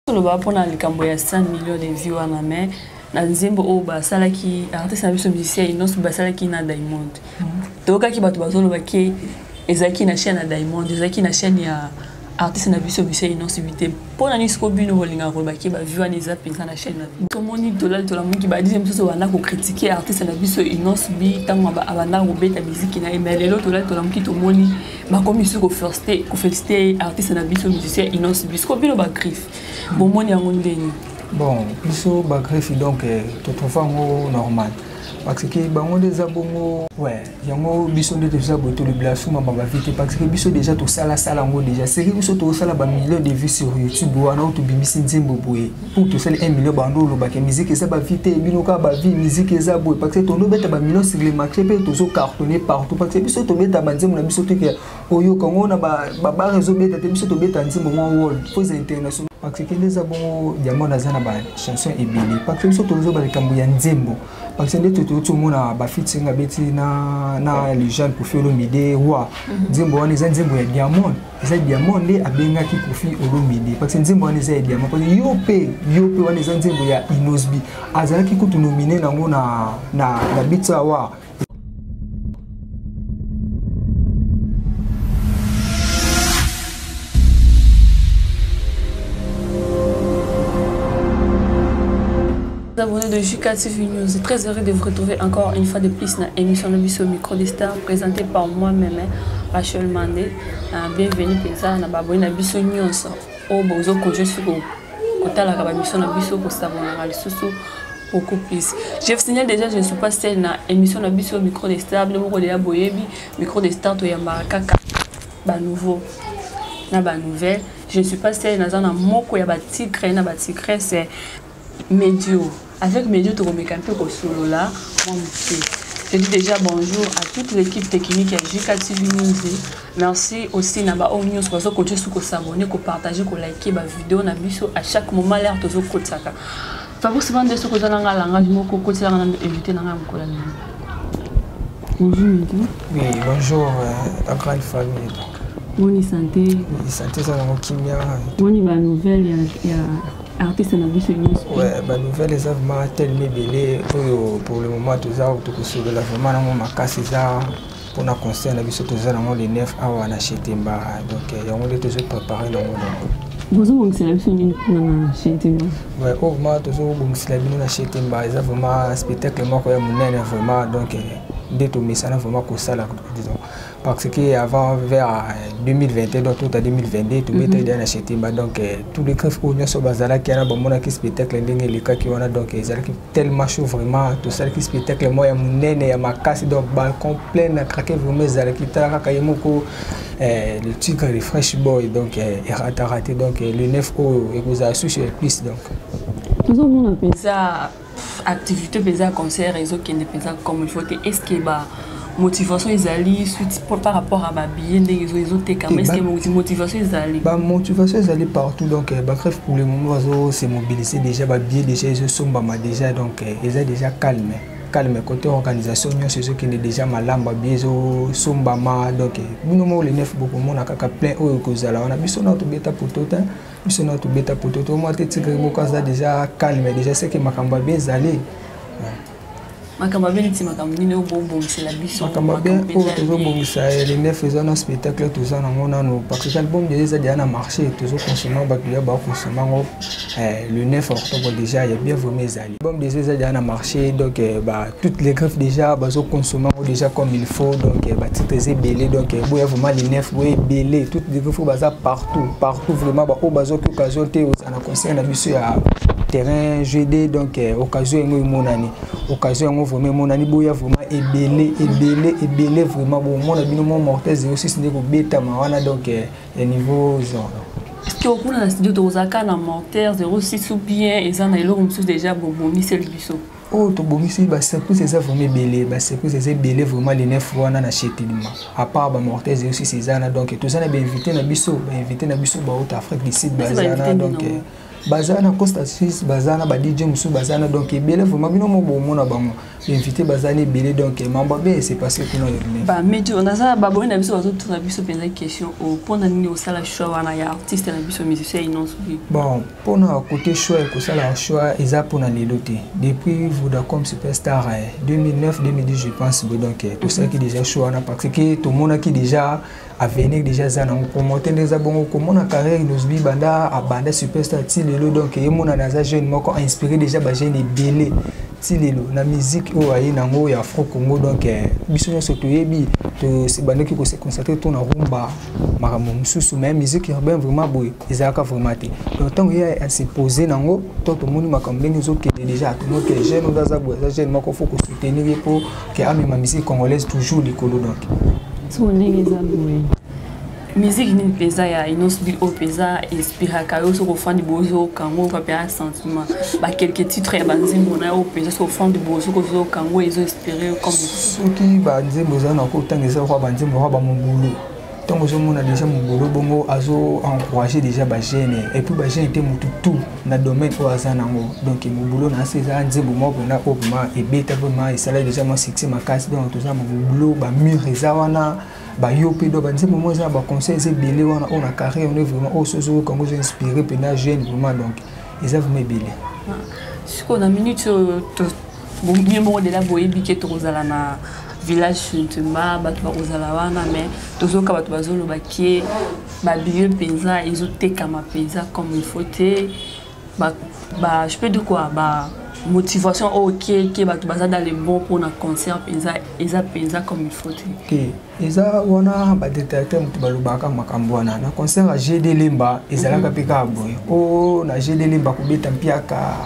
Toloba mpona likambo ya 100 millions de vues wana, mais na nzembo oyo basalaki artiste na biso musicien Innoss'B basalaki na Diamond, toyokaki bato bazoloba ke ezalaki na chaîne ya Diamond, ezalaki na chaîne ya artiste na biso musicien Innoss'B te. Mpo na nini sikoyo bino bolingaka koloba ke bavues wana eza mpenza na chaîne na bino? Tomoni tolali tolamuki badise mosusu banda kocritiquer artiste na biso Innoss'B ntango abanda kobeta miziki na ye, mais lelo tolali tolamuki tomoni bakomi lisusu koféliciter artiste na biso musicien Innoss'B. Sikoyo bino bagriffe bomoni yango ndeni? Bon, biso bagriffe, donc totrouve yango normal parce que bango nde eza bongo. Ouais, yango biso nde toza boye, tolobela sumama bavues te parce que biso déjà tosalasala yango déjà série. Biso tozosala bamillion de vues sur YouTube wana oyo tobimisi nzembo boye pour tosali 1 million, bando olobaka musique eza bavues te, bino kaka bavues, musique eza boye, parce que tondobeta bamillion sur le marché mpe tozocartonner partout, parce que biso tobeta banzembo na biso teke oyoka yango na babar ezobeta te. Biso tobeta nzembo mwa world fo eza international parce que nde eza bongo. Diamond aza na bachanson ebele parce que biso tozoba likambo ya nzembo parce que nde tototi omona bafeaturing abeti na le jeune Koffi Olomide wa nzembo wana eza nzembo ya Diamond, eza Diamond nde abengaki Koffi Olomide parce que nzembo wana eza ya Diamond, parce que yo mpe wana eza nzembo ya Innoss'B, azalaki kutu nominé nango na BET Award. Abonnés de JK TV News, très heureux de vous retrouver encore une fois de plus dans l'émission de Biso Micro des Stars présentée par moi-même, Rachel Mandé. Bienvenue penza na baboni na biso nyonso oyo bozokonje soki kotalaka bamission na biso, kosabonaka lisusu beaucoup plus. Je vous signale déjà, je ne suis pas seule na émission na biso Micro des Stars. Bino moko deya boyebi Micro des Stars, toyambaka kaka banouveau na banouvelle. Je ne suis pas seule, naza na moko ya batigre na batigresse, Medio. Avec Medio tokomeka mpe kosolola mwa moke. Je dis déjà bonjour à toute l'équipe technique ya JK TV News. Merci aussi na baoyo nyonso bazokontinue su kosabonner, kopartager, koliker bavideo na biso à chaque moment l'heure tozokotisaka. Fabrice Vande, soki oza nanga langage moko okotiselanga na invité na ngai ya mokolo ya lelo. Bonjour Medio. Oui, bonjour la grande famille. Boni santé? Oui, santé eza nango kimia. Boni banouvelle ya artiste na biso nyonso? Ouais, banouvelle eza vraiment tellement ebele. Oyo pour le moment toza tokosolola vraiment nango makasi eza mpona concert na biso toza nango le 9 awa na Chetemba. Donc yango nde tozoprépare nango donc. Bozobongisela biso nini kuna na Chetemba? Ouais, oyo vraiment tozobongisela bino na Chetemba eza vraiment spectacle moko ya monene vraiment. Donc nde tomesana vraiment kosala, disons, parce que avant, vers 2021, donc tout à 2022, tobeta déjà na Chetemba. Donc tous les griffes oyo nyonso bazalaki wana bamonaki spectacle ndenge elekaki wana. Donc ezalaki tellement chaud vraiment, tosalaki spectacle moko ya monene ya makasi, donc balcon plein à craquer vraiment ezalaki. Tala kaka ye moko le tigre, le fresh boy, donc erata raté. Donc le 9 oyo ekozala susu ya plus donc. Tozomona mpenza activité mpenza ya concert ezokende mpenza comme il faut te. Est ce que ba motivation ezali suite par rapport à babillet ndenge ezotekama? Est ce que motivation ezali? Bamotivation ezali partout. Donc bagreffe pour le moment bazo se mobiliser déjà, babillet déjà ezosombama déjà, donc eza déjà calme calme. Côté organisation nyonso ezokende déjà malamu, babillet ezosombama. Donc bino moko le 9 bokomona kaka plein oyo ekozala wana. Biso na tobeta poto te, biso na tobeta poto te, omwa te tigre moko aza déjà calme déjà, seke makambo abe ezali. Makambo abe neti makambo nini oyo bobongisela biso? Makambo abe oyo tozobongisa le 9 eza na spectacle toza nango nano parce que album déjà eza déjà na marché, tozoconsommer, bato ya bakonsommer yango le 9 octobre déjà ya bien vraiment ezali. Album déjà eza déjà na marché, donc bah, toutes les griffes déjà bazoconsommer yango déjà comme il faut. Donc batitre eza ebele, donc boya vraiment le 9, boya ebele, toutes les griffes oyo baza partout partout vraiment, baoyo bazoki occasion te ozala na concert na biso ya terrain GD. Donc occasion yango emonani, occasion yango vraiment emonani, boya vraiment ebele ebele ebele vraiment. Bomona bino mwa mortel 06 nde kobetama wana, donc ya niveau genre. Est-ce que okuna na studio tozalaka na mortel 06 ou bien eza na eloko mosusu déjà bobomiseli biso? Oyo tobongisi basurprise eza vraiment ebele, basurprise eza ebele vraiment le 9 wana na Chetelima. À part bamortel 06 eza na, donc toza na bainvité na biso, bainvité na biso bauta Afrique du Sud baza na. Donc Baza na Costa Suisse, baza na ba DJ mosusu, baza na, donc ebele vraiment. Bino mo bomona bango, invité baza na ebele. Donc mambo abe se passe kuna le 9. Bamedio naza baboyi na biso, bazotuna biso mpenza question o mpona nini osala choix wana ya artiste na biso musicien Innoss'B? Bon, mpona côté choix, ekosala choix eza mpona lelo te. Depuis Vodacom Superstar, 2009, 2010 je pense boye. Donc tosalaki déjà choix wana parce que tomonaki déjà avenir déjà eza nango. Promoteur nde eza bongo, komona carrière Innoss'B banda abanda Superstar ti lelo. Donc emonana aza jeune moko inspiré déjà bajeune ebele ti lelo na musique oyo aye nango ya Afro Congo. Donc biso nyonso toyebi, tobandaki kose concentrer to na rumba, makambo mosusu, mais musique urbain vraiment boye ezalaka vraiment te. Donc ntango ye asepose nango to tomoni makambo ndenge ezokende déjà, tomoni ke jeune oyo aza boye, aza jeune moko faut kosoutenir ye mpo ke amema musique congolaise toujours likolo. Donc So ndenge eza boye, musique nini mpenza ya Innoss'B oyo mpenza inspiraka yo soki ofandi boye, ozoyoka oyoka mpenza sentiment, baquelques titres ya banzembo na yo mpenza, soki ofandi boye, soki ozoyoka yango, ezoinspire yo comme? Soki banzembo eza na kotanga, eza kwa banzembo kwa bamobulu. Ntango ozomona déjà mobulu bongo, azo encourager déjà bajeune et puis bajeune te, motu tout na domaine oyo aza nango. Donc mobulu na ase eza nzembo moko mpena oyo vraiment ebeta, vraiment esala déjà mwa succès makasi. Donc toza mobulu, bamur eza wana, bayo mpe. Donc banzembo moko eza na baconseil, eza ebele wana oyo na carrière wana vraiment oyo so ozoyoka yango, ozo inspiré mpena jeune vraiment. Donc eza vraiment ebele. Sikoyo na minute oyo, bino moko dela boyebi ke tokozala na village Ntumba, bato bakozala wana, mais tozoyoka bato bazoloba ke babillet mpenza ezotekama mpenza comme il faut te. Ba, je peux dire quoi, ba motivation oyo ke bato baza dans le bon mpona concert mpenza eza mpenza comme il faut te. Okay. Eza wana badétracteur moto balobaka makambo wana. Na concert ya GD Lemba ezalaka mpe kaka boye, o na GD Lemba kobeta mpiaka,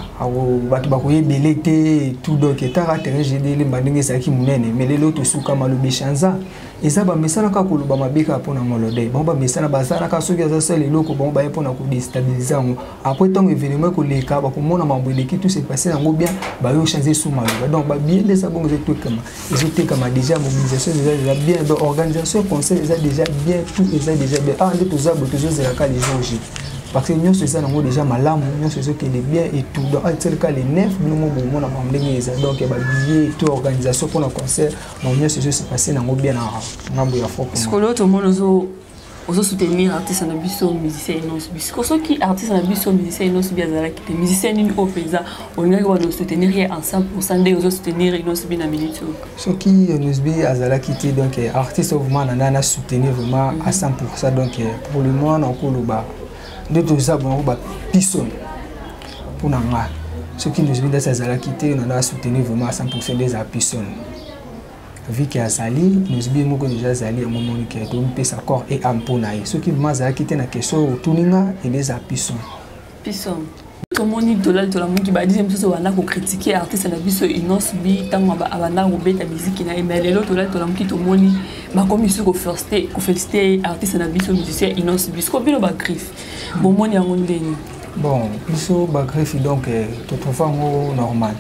bato bakoyebele te tout. Donc etaka terrain GD Lemba ndenge ezalaki monene, mais lelo tosuka maloba echanza. Eza bamesana kaka koloba mabe kaka mpona Ngolode. Bango bamesana bazalaka, soki azasala eloko, bango baye mpona kodéstabiliser yango. Après, ntango événement ekoleka, bakomona mambo eleki, tout se passe yango bien, bayo change su maloba. Donc babillet nde eza bongo, ezotekama, ezotekama déjà. Mobilisation eza déjà bien, donc organisation concert eza déjà bien, tout eza déjà bien. Awa nde toza boye, tozozelaka les jours J parce que nyonso eza nango déjà malamu, nyonso ezokende bien et tout. Donc ateleka le 9, bino mo bomona makambo ndenge eza. Donc babillet, tout, organisation mpona concert, bango nyonso ezose passe nango bien na ngambo ya fort. Sikolo tomona ozosoutenir artiste na biso musicien Innoss'B. Siko soki artiste na biso musicien Innoss'B azalaki te, musicien nini oyo mpenza olingaki wana osoutenir ye en 100 nde ozosoutenir Innoss'B na minute oyo? Soki Innoss'B azalaki te, donc artiste oyo vraiment na na soutenir vraiment à 100, donc pour le moment nakoloba nde toza bongo bapiso mpona nga. Soki Innoss'B ndasi azalaki te, na soutenir vraiment à 100 nde ezala Pisone. Vu ke azali Innoss'B moko déjà azali, yango moni ke tomipesa corps et âme mpo na ye. Soki vraiment azalaki te, na question oyo otuni nga, ende ezala Pisone. Pisone, tomoni tolali, tolamuki, badise mosusu abanda kocritiquer artiste na biso Innoss'B ntango abanda kobeta miziki na ye, mais lelo tolali, tolamuki, tomoni bakomi su koféliciter artiste na biso musicien Innoss'B. Siko bino bagriffe bomoni yango ndeni? Bon, biso bagriffe, donc totrouve yango normal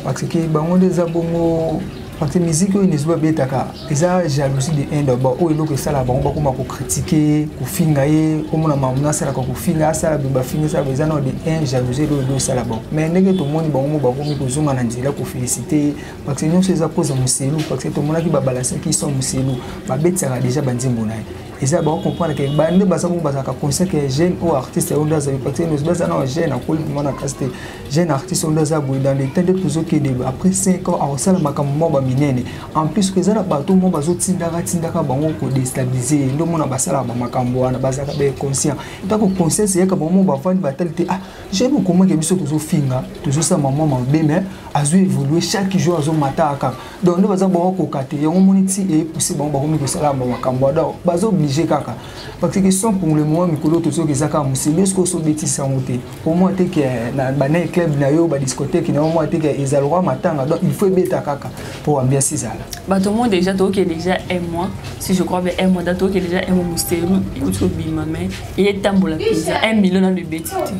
parce que bango nde eza bongo, parce que musique oyo Innoss'B babetaka eza jalousie de un d'abord. Oyo eloko esalaka bango bakoma kocritiquer, kofinga ye, omona makambo asalaka, kofinga, asala boye, bafinga, esala boye, eza nao de un jalousie eloko elo esala bango. Mais ndenge tomoni bango mo bakomi kozonga na nzela koféliciter ye, parce que nyonso eza koza moselu, parce que tomonaki babalansaki so moselu, babetisaka déjà banzembo na ye. Eza bakocomprendre ke bande baza bongo, bazalaka conscient ke jeune oyo artiste oyo nde azali, parce que Innoss'B aza na jeune, akoli vraiment na kasi te. Jeune artiste oyo nde aza boye, dans le temps nde tozokende, après 5 ans akosala makambo moko baminene. En plus eza na bato moko bazotindaka tindaka bango kodéstabiliser ye, nde omona basalaka bamakambo wana. Bazalaka baconscient. Ntako conscience eyaka, bango moko bafandi, batali te: ah, jeune okomaki biso tozofinga, tozosala mama mabe, mais azo évolue chaque jour, azomata kaka. Donc nde baza bakokoka te, yango moni ti eyepousse bango bakomi kosala makambo. Donc baza obligé kaka, parce que son pour le moment mikolo tozoki eza kaka mosili. Soki osobetisa yango te, omoi te ke na banight club na yo, badiscothèque na yo, omoi te ke ezala roi matanga. Donc il faut ebeta kaka mpo ambiance ezala. Bato mo déjà toyoki déjà un mois, si je crois bien un mois, da toyoki déjà un mois, moselu euti obima, mais eyetambola mpenza 1 million nano ebeti te.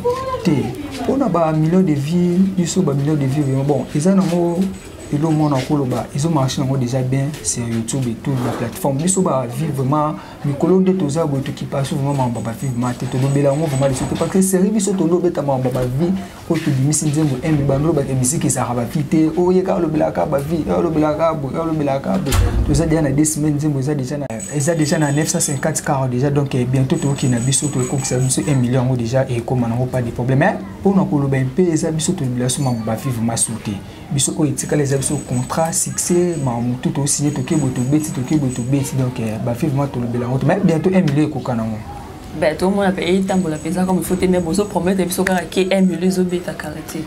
Te, mpona bamillion de vues, biso bamillion de vues vraiment, bon, eza nango. Elo mona koloba ezomarche nango déjà bien sur YouTube et tout baplateforme. Biso bavues vraiment, mikolo nde toza boye, tokipa so vraiment makambo bavues vraiment te, tolobela yango vraiment lisusu te, parce que série biso tolobeta makambo bavues oyo tobimisi nzembo embi bando olobaka musique ezalaka bavues te, oyo ye kaka olobelaka bavues, oyo olobelaka boye, oyo olobelaka boye. Toza déjà na 2 semaines, nzembo eza déjà na 950 car déjà. Donc bientôt tokokende na biso, tokokisa biso 1 million yango déjà, ekóma nango, pas de problème. Mais mpona koloba mpe eza biso tolobela so makambo bavues vraiment su te. Biso oyo etikala eza biso contrat succès, makambo tu tosigne, toke boye tobeti, toke boye tobeti. Donc bavues vraiment tolobela yango te, mais bientôt 1 million ekoka nango. Ben, tomona mpe etambola mpenza comme il faut te, mais bozopromettre biso kaka ke 1 million ezobeta kala te.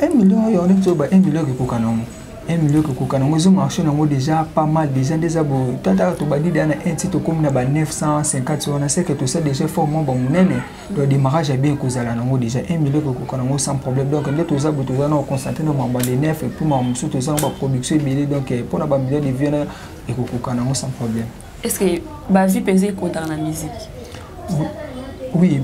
1 million oyo nde toyoba, 1 million ekoka nango, 1 million ekokoka nango, ezomarche nango déjà pas mal déjà. Nde eza boye, tataka tobandi déjà na 1 ti tokómi na ba 950 wana, c'est que tosala déjà effort mwa bamonene. Donc démarrage ya bien ekozala nango déjà, 1 million ekokoka nango sans problème. Donc nde toza boye, toza na koconcentre na mambo le 9 et puis makambo mosusu, toza na baproduction ebele. Donc mpona bamillion de vues wana ekokoka nango sans problème. Est ce que bavues mpenza ekontaka na musique? Oui,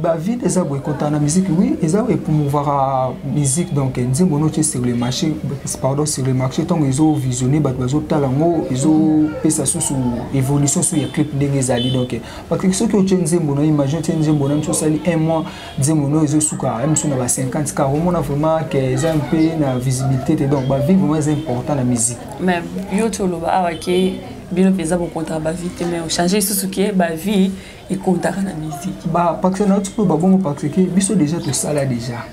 bavues eza boye, ekontaka na musique, oui, eza epromouvaka musique. Donc nzembo no tie sur le marché, pardon, sur le marché, ntango ezovisionne, bato bazotala yango, ezopesa susu évolution su ya clip ndenge ezali. Donc parce que soki otie nzembo na, imagine otie nzembo na miso, osali un mois, nzembo no ezosuka miso na ba 50 car, omona vraiment ke eza mpe na visibilité te. Donc bavues vraiment eza important na musique. Mais yo ti oloba awa ke bino mpenza bokontaka bavues te, mais ochange lisusu ke bavues ekontaka na musique. Ba parce que nauti mpo babongo, parce que biso déjà tosala déjà.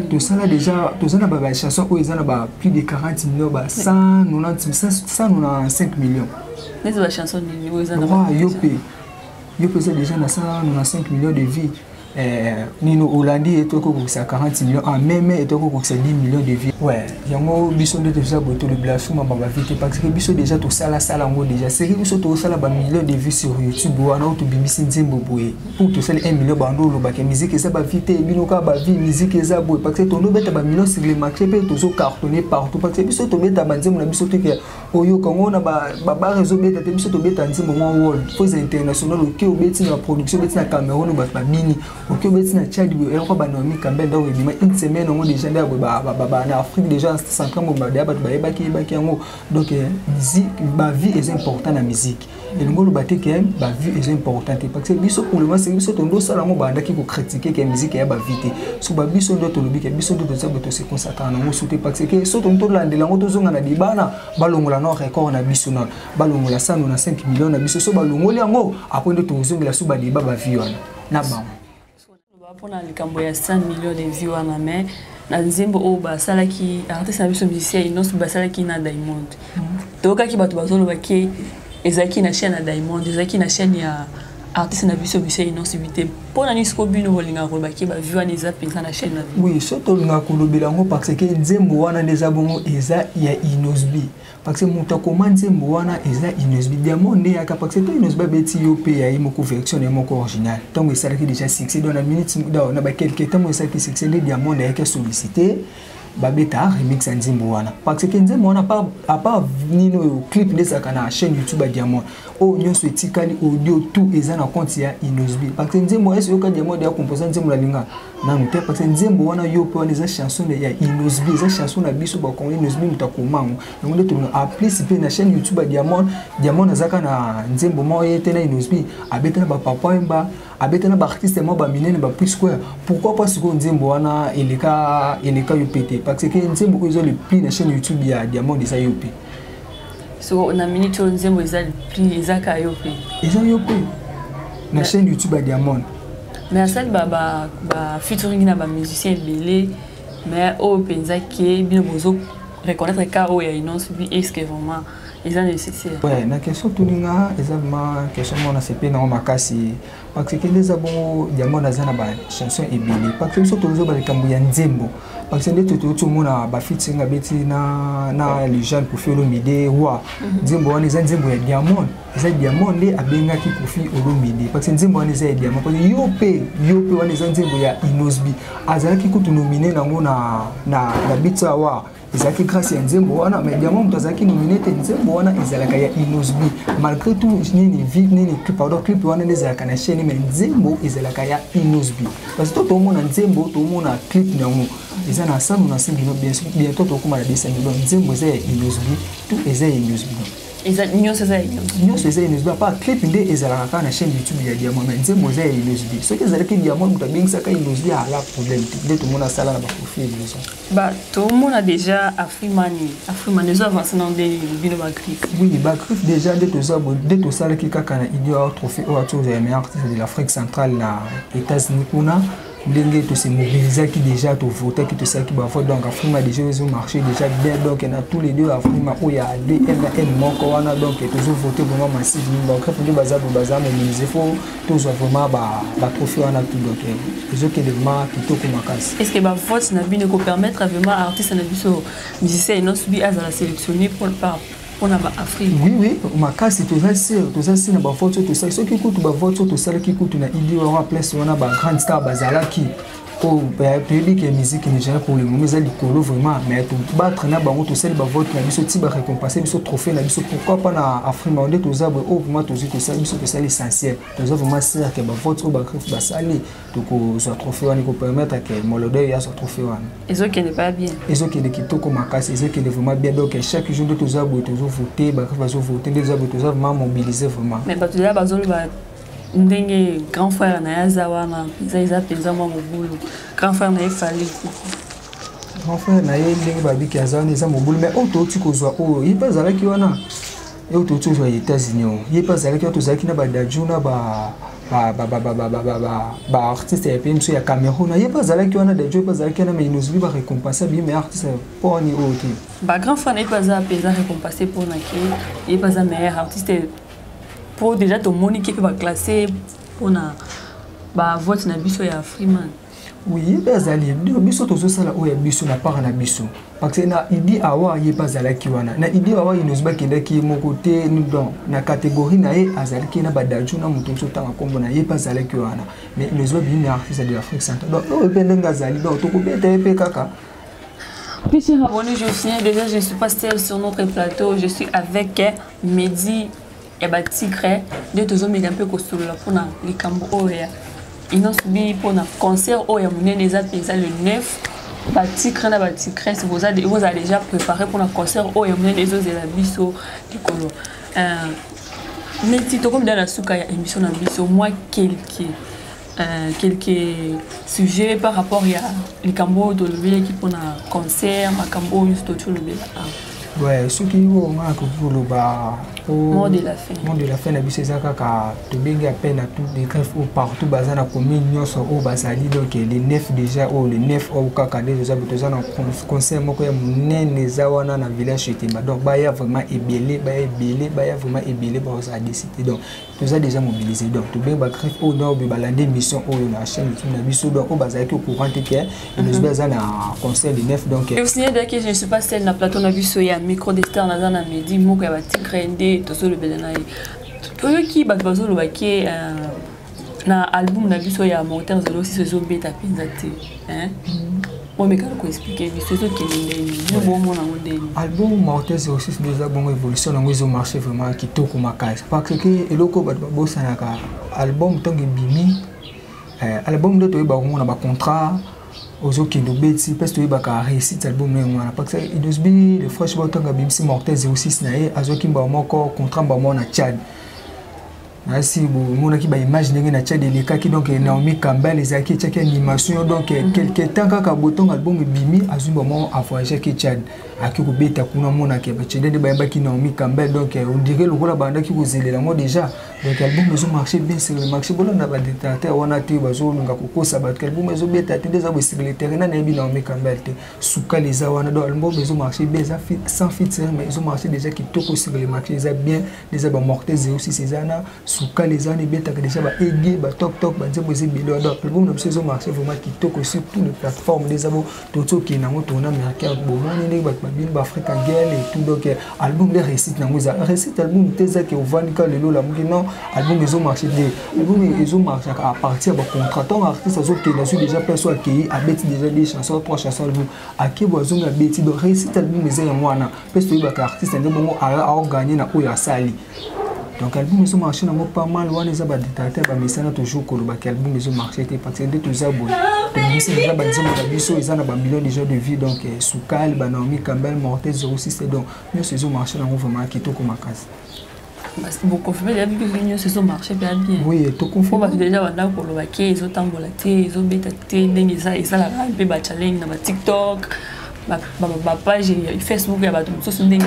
Tosala déjà, toza na bachanson oyo eza na ba plus de 40 millions, ba 190, 195 millions. Neti bachanson nini oyo eza na? Yo mpe, yo mpe eza déjà na 195 millions de vues. Nini olandi etoki kokokisa 40 millions en même, etoki kokokisa 10 millions de vues. Ouais, yango biso nde toza boye, tolobela suma bavues te, parce que biso déjà tosalasala yango déjà série. Biso tozosala bamillion de vues sur YouTube wana oyo tobimisi nzembo boye pour tosali 1 million, bando olobaka musique eza bavues te, bino kaka bavues, musique eza boye, parce que tondobeta bamillion sur le marché mpe tozocartonne partout, parce que biso tobeta banzembo na biso teke oyoka ngo na babar ezobeta te. Biso tobeta nzembo mwa world, fo eza international. Oke obeti na production, obeti na Cameroun, bato babini. Oke obeti na Tchad boye, eloko banaomi Campbell ndako ebima une semaine yango déjà nde boye na Afrique déjà central mo deya bato bayebaki yebaki yango. Donc musique, bavues eza important na musique. Elingi oloba te ke bavues eza important te, parce que biso pour le moment seki biso tondosala yango, bandaki kocritiquer ke musique ya bavues te. So babiso nde tolobi ke biso nde toza boye, tose consacrer nango su te, parce que so tondi tolandela yango, tozonga na libana, balongola no record na biso, na balongola 195 million na biso. So balongoli yango, après nde tozongela so badeba bavues wana na bango. Mpona likambo ya 100 million de vues wana, mais na nzembo oyo basalaki, artiste na biso musicien Innoss'B basalaki na Diamond, toyokaki bato bazoloba ke ezalaki na chaîne ya Diamond, ezalaki na chaîne ya artiste na biso musicien Innoss'B te. Mpo na nini siko bino bolingaka koloba ke bavues wana eza mpenza na chaîne na bino? Oui, so tolingaka kolobela yango parce que nzembo wana nde eza bongo, eza ya Innoss'B, parce que moto akoma nzembo wana eza Innoss'B. Diamond nde yaka, parce que to Innoss'B abeti yo mpe ya ye moko version na ye moko original, ntango esalaki déjà succès. Donc na minute, na baquelques ntango esalaki succès, nde Diamond ayaki asollicité babeta remix ya nzembo wana, parce que nzembo wana, à part nini oyo clip nde ezalaka na chaîne YouTube ya Diamond, oyo nyonso etikali audio tout eza na compte ya Innoss'B. Parce que nzembo esi oyoka Diamond ya composa nzembo nalinga nanu te, parce que nzembo wana yo mpe wana eza chanson ya Innoss'B, eza chanson na biso bakongo. Innoss'B moto akomango yango nde tolinga. En plus mpe na chaîne YouTube ya Diamond, Diamond azaka na nzembo moko ye te na Innoss'B, abeta na bapapa Wemba, abeta na baartiste moko baminene, ba Square. Pourquoi pas sikoyo nzembo wana eleka yo mpe te? Parce que nzembo oyo eza le plus na chaîne YouTube ya Diamond eza yo mpe. So na minute oyo nzembo eza le plus eza kaka yo mpe? Eza yo mpe na chaîne YouTube ya Diamond. Mais asali ba featuring na bamusicien ebele, mais oyo mpenza ke bino bozo reconnaître ka oyo ya Innoss'B, est ce que vraiment eza nécessaire? Ouais, na question toninga eza vraiment question moko nasepeli nango makasi, parce que nde eza bongo, Diamond aza na bachanson ebele, parce que biso tozoba likambo ya nzembo, parce que nde tototi omona bafeaturing abeti na le jeune Koffi Olomide roi. Nzembo wana eza nzembo ya Diamond, eza Diamond nde abengaki Koffi Olomide, parce que nzembo wana eza ya Diamond. Parce que yo mpe wana eza nzembo ya Innoss'B, azalaki kutu nominé nango na BET Award. Ezalaki grâce ya nzembo wana, mais Diamant moto azalaki nominé te. Nzembo wana ezalaka ya Innoss'B. Malgré tout, nini vi nini, pardon, clip wana nde ezalaka na chaîne, mais nzembo ezalaka ya Innoss'B, parce que tomona nzembo, tomona clip nango eza na 195 millions, bientôt tokóma na 200 millions. Nzembo eza ya Innoss'B, tout eza ya Innoss'B. Nyonso eza ya Nyonso eza Innoss'B. Pa clip nde ezalaka kaka na chaîne YouTube ya Diamant, mais nzembo eza ya Innoss'B. Soki ezalaki Diamant moto abengisaka Innoss'B, ala problème te. Nde tomona asala na baprofil nyonso. Ba tomona déjà Afrimani, Afrimani ezo avance na ndenge bino bagriffe? Oui, bagriffe déjà nde toza boye, nde tosalaki kaka na idée ya trophée oyo ati ozwa ya meilleur artiste de l'Afrique centrale na États-Unis kuna, ndenge tose mobilisaki déjà, tovotaki, tosalaki bavote. Donc Afrima déjà ezomarché déjà bien. Donc na tous les deux Afrima oyo ya 2 M na M moko wana, donc tozovote vraiment massivement. Donc nde baza boye, baza mobilise, faut tozwa vraiment batrophée wana tout. Donc ezokende vraiment kitoko makasi. Est ce que bavote na bino ekopermettre vraiment artiste na biso, musicien Innoss'B, azala sélectionné mpona baAfrique? Oui, makasi. Toza sûr, toza sûr na bavote oyo tosali. Soki kutu bavote oyo tosalaki kutu na idi wana, place wana bagrande star bazalaki, oyo toyebi ke musique nigérien pour le moment eza likolo vraiment, mais tobattre na bango, tosali bavote na biso ti barécompense biso trophée na biso. Pourquoi pas na Afrique nde toza boye, oyo vraiment tozwi, tosali biso, tosali essentiel. Toza vraiment sûr ke bavote oyo bagriffe basali, tokozwa trophée wana, ekopermettre ke Molodoy azwa trophée wana. Ezokende pas bien? Ezokende kitoko makasi, ezokende vraiment bien. Donc chaque jour nde toza boye, tozovote, bagriffe bazovote, nde toza boye, toza vraiment mobilisé vraiment. Mais bato ya bazoloba ndenge grand frère na ye aza wana mpenza, eza mpenza mwa mobulu, grand frère na ye Fally. Grand frère na ye, ndenge babiki aza wana, eza mobulu, mais oyo touti kozwa oyo, ye mpe azalaki wana. Oyo touti kozwa ya États-Unis oyo, ye mpe azalaki wana. Tozalaki na baDadju na baartiste ya pays mosusu ya Cameroun, ye mpe azalaki wana. Dadju mpe azalaki wana, mais Innoss'B barécompense bi mais artiste mpo wani oyo te. Bagrand frère na ye mpe aza mpenza récompensé mpona ke ye mpe aza meilleur artiste, mpo déjà tomoni ke mpe baclasse mpona bavote na biso ya Freeman. Oui, ye mpe azali. Biso tozosala oyo ya biso na part na biso, parce que na idi awa ye mpe azalaki wana. Na idi awa, Innoss'B bakendaki ye moko te. Donc na catégorie na ye azalaki na baDadju na moto mosusu otanga nkombo na ye mpe azalaki wana, mais Innoss'B abimi artiste de l'Afrique centrale. Donc oyo mpe ndenge azali, donc tokobeta ye mpe kaka. Puis, chers abonnés, je signale déjà, je ne suis pas seule sur notre plateau. Je suis avec Mehdi ya batigre, nde tozomeka mpe kosolola mpona likambo oyo ya Innoss'B, mpona concert oyo ya monene eza mpenza le 9. Batigre na batigresse, bozala déjà préparé mpona concert oyo ya monene ezozela biso likolo. Neti tokomi da na suka ya émission na biso, mwa quelques sujets par rapport ya likambo oyo tolobelaki mpona concert, makambo oyo nyonso toti olobela awa. Ouais, soki oyo nga nakoki koloba, mot de la fin. Mot de la fin na biso eza kaka tobengi appel na tout les greffes oyo partout baza na commune nyonso oyo bazali. Donc le 9 déjà oyo, le 9 oyo kaka nde toza na concert moko ya monene eza wana na village Etemba. Donc baya vraiment ebele, baya ebele, baya vraiment ebele, bazala décité. Donc toza déjà mobilisé. Donc tobengi bagreffe oyo na oyo balandi émission oyo na chaîne YouTube na biso, donc oyo bazalaki au courant te ke Innoss'B aza na concert le 9, donc Et aussi que je ne suis pas seule na plateau na biso ya Micro des Stars. Naza na Medi, moko ya batigre, nde tozolobela na ye. Toyoki bato bazoloba ke na album na biso ya Mortel 06 ezobeta mpenza te. Bomekana koexpliquer biso ezokende ndeni, yo bomona yango ndeni? Album Mortel 06 nde eza bongo, évolution nango ezomarche vraiment kitoko makasi, parce que eloko bato babosanaka, album ntango ebimi, album nde toyebaka komona bacontrat ozokende obeti mpesi, toyebaka réussite album na yango wana, parce que Innoss'B le Fresh Boy, ntango abimisi Mortel 06 na ye, azwaki mbala moko contrat mbala moko na Tchad. Nasi bomonaki baimage ndenge na Tchad elekaki. Donc Naomi Campbell ezalaki, etiaki animation. Donc quelque temps kaka botongo album ebimi, azwi bamo, avoyageaki Tchad, aki kobeta kuna, monaki bachede nde bayembaki Naomi Campbell. Donc on dirait lokola bandaki kozelela yango déjà. Donc album ezomarche bien sur le marché. Bolanda badétracteur wana te, bazolinga kokosa bato. Album ezobeta te, nde eza boye sur le terrain. Nani ayebi Naomi Campbell te? Sukali eza wana. Donc album ezomarche bien, eza sans filtre, mais ezomarche déjà kitoko sur le marché, eza bien. Eza bamorte 06 eza na sukali, eza wana, ebetaka déjà baege batok tok, banzembo eza ebele. Donc album na biso ezomarche vraiment kitoko sur toutes les plateformes. Nde eza bo toti okende yango tourna américain, bomoni ndenge bato. babini baafrica girl et tout. Donc album nde réussite nango eza réussite. Album te eza ke ovandi ka lelo olamuki, non, album ezomarche te. Album ezomarchaka à partir ya bacontrat. Ntango artiste azokende, azwi déjà place oyo akei, abeti déjà des chansons, trois chansons, album akei bo azongi, abeti. Donc réussite album eza yango wana. Mpe toyebaka artiste nde bongo aoganye na oyo asali. Donc album ezomarche nango pas mal. Wana eza badétracteur, bamesana toujours kolobaki album ezomarche te, parce que nde toza boye, tobimisi déjà banzembo na biso, eza na bamillion déjà de vues. Donc Sukal, banaomi Campbell, Morte 06, donc nyonso ezomarche nango vraiment kitoko makasi. Boconfirme déjà biso nyonso ezomarche mpe bien? Oui, toconfirme. Bato déjà banda koloba ke ezotambola te, ezobeta te, ndenge esalaka mpe bachallenge na baTikTok, bapage Facebook ya bato mosusu, ndenge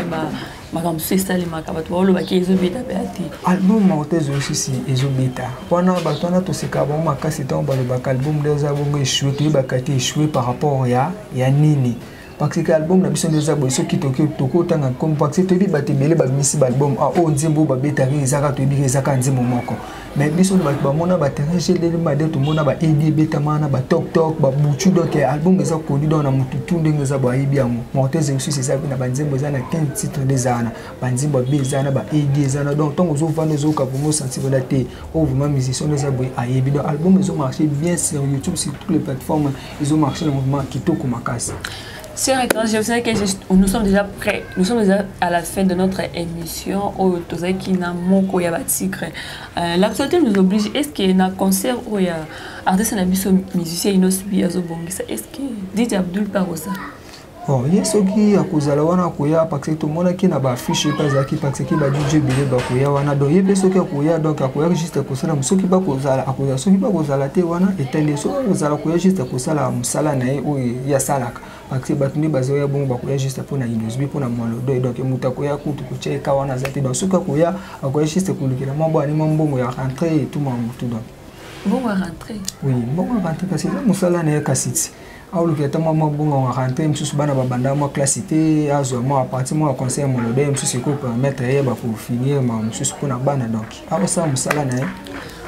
makambo mosusu esalemaka, bato baolobaki ezobeta mpe te. Album Morte 06 ezobeta. Wana bato wana tosekaka bango makasi ntango balobaka album nde eza bongo échoué. Toyebaka te échoué par rapport ya nini, parce que album na biso nde eza boye. Soki tokotanga nkombo, parce que toyebi bato ebele babimisi baalbum oyo, nzembo oyo babetaki ezaka, toyebi ezaka nzembo moko. Mais biso bato bamona baterrain gelelema de, tomona baedi ebetama na batoktok, babutu. Donc album eza connu, donc na motu tu ndenge eza boye ayebi yango. Morte 06 eza na banzembo, eza na 15 titre nde eza wana, banzembo abe eza na baedi eza na. Donc ntango ozovanda, ozoyoka vraiment, osentir vena te oyo vraiment musicien nde eza boye ayebi. Donc album ezomarche bien sur YouTube, sur toutes les plateformes, ezomarche na mouvement kitoko makasi. Chers je sais que nous sommes déjà prêts. Nous sommes déjà à la fin de notre émission. Oyo tozaki na moko ya batigre. L'actualité nous oblige. Est-ce qu'il y a un concert où il y a artiste na biso musicien Innoss'B azobongisa? Est-ce que DJ Abdul Parosa? Bon, ye soki akozala wana, akoya, parce que tomonaki na baaffiche mpe azalaki, parce que ba DJ ebele bakoya wana. Donc ye mpe soki akoya, donc akoya juste kosala. Soki bakozala, akozala. Soki bakozala te, wana etali. Soki akozala, akoya juste kosala mosala na ye oyo ye asalaka, parce que bato nde bazoya bongo, bakoya juste mpona Innoss'B, mpona Molodoy. Donc moto akoya kutu kotia eka wana aza te. Donc soki akoya, akoya juste kolukela mwa bwani, mwa mbongo ya rentrée et tout, mwa motu. Donc Mbongo ya rentrée? Oui, mbongo ya rentrée, kasi eza mosala na ye. Kasi ti aoluka ata mwa mbongo ya rentrée mosusu, bana babanda mwa classe te, azwa mwa apartir mwa conseil ya Molodoy mosusu ekopermettre ye bakofinir ma mosusu mpona bana. Donc akosala mosala na ye.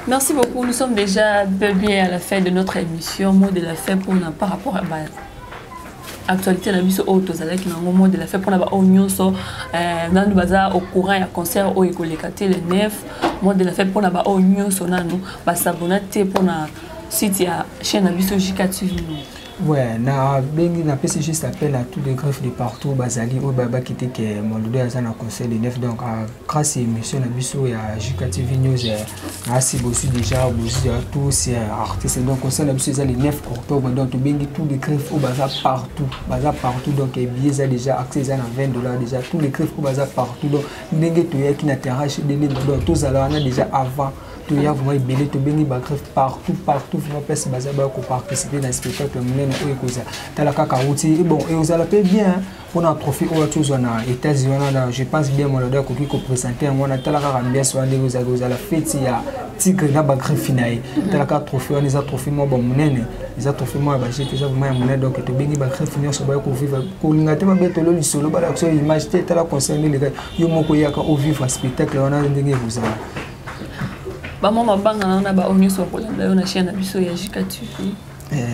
Merci beaucoup. Nous sommes déjà bien à la fin de notre émission. Mot de la fin pour, par rapport à bah, actualité na biso oyo tozalaki nango. Mot de la fin mpona baoyo nyonso nanu baza au courant ya concert oyo ekoleka te le 9. Mot de la fin mpona baoyo nyonso nanu basabona te mpona site ya chaîne na biso JK TV. Ouais, na bengi, napesi juste appel à tous les griffes de partout bazali oyo bayebaki te ke Molodo aza na concert le 9. Donc grâce émission na biso ya JK TV News, nasi bozwi déjà, bozwi tous artistes. Donc concert na biso eza le 9 octobre. Donc tobengi tous les griffes oyo baza partout, baza partout. Donc billet eza déjà, accès eza na 20 $ déjà. Tous les griffes oyo baza partout, donc ndenge toyaki na terrain delemba, donc tozala wana déjà avant, toya vraiment ebele. Tobengi bagriffe partout, partout vraiment, place baza, baya koparticipe na spectacle monene oyo ekozala. Tala kaka wuti, bon, ekozala mpe bien mpona trophée oyo tozwa na États-Unis wana. Je pense bien Molodo akoki koprésente yango wana. Tala kaka ambiance wana ndenge ozali, kozala feti ya tigre na bagriffe na ye. Tala kaka trophée wana, eza trophée moko bamonene, eza trophée moko ya bajete, eza vraiment ya monene. Donc tobengi bagriffe nyonso baya kovivre. Kolinga te babetelo lisolo, balakisa image te. Tala concert nde yo moko oyaka ovivre spectacle wana ndenge ekozala. Bamwa mabanga na baoyo nyonso bakolanda yo na chaîne na biso ya JK TV.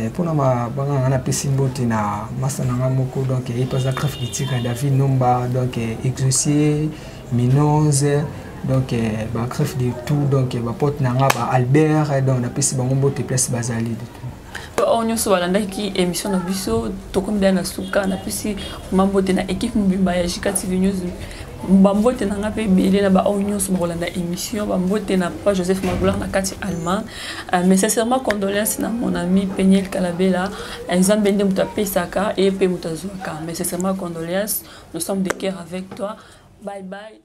Mpona mabanga nanga, napesi mbote na masa na nga moko, donc ye mpe aza griffe litika, David Nomba, donc Exaucier Minose, donc bagriffe de tout, donc bapote na nga ba Albert. Donc napesi bango mbote place bazali de tout. Oyo nyonso balandaki émission na biso, tokomi deya na suka. Napesi mambote na équipe mobimba ya JK TV News, bambote na nga mpe ebele na baoyo nyonso bakolanda émission, bambote na papa Joseph Magloire na kati Allemagne. Mais sincèrement condoléance na mon ami Peniel Kalabela. Nzambe nde moto apesaka e mpe moto azwaka, mais sincèrement condoléance, nous sommes de cœur avec toi. Bye bye.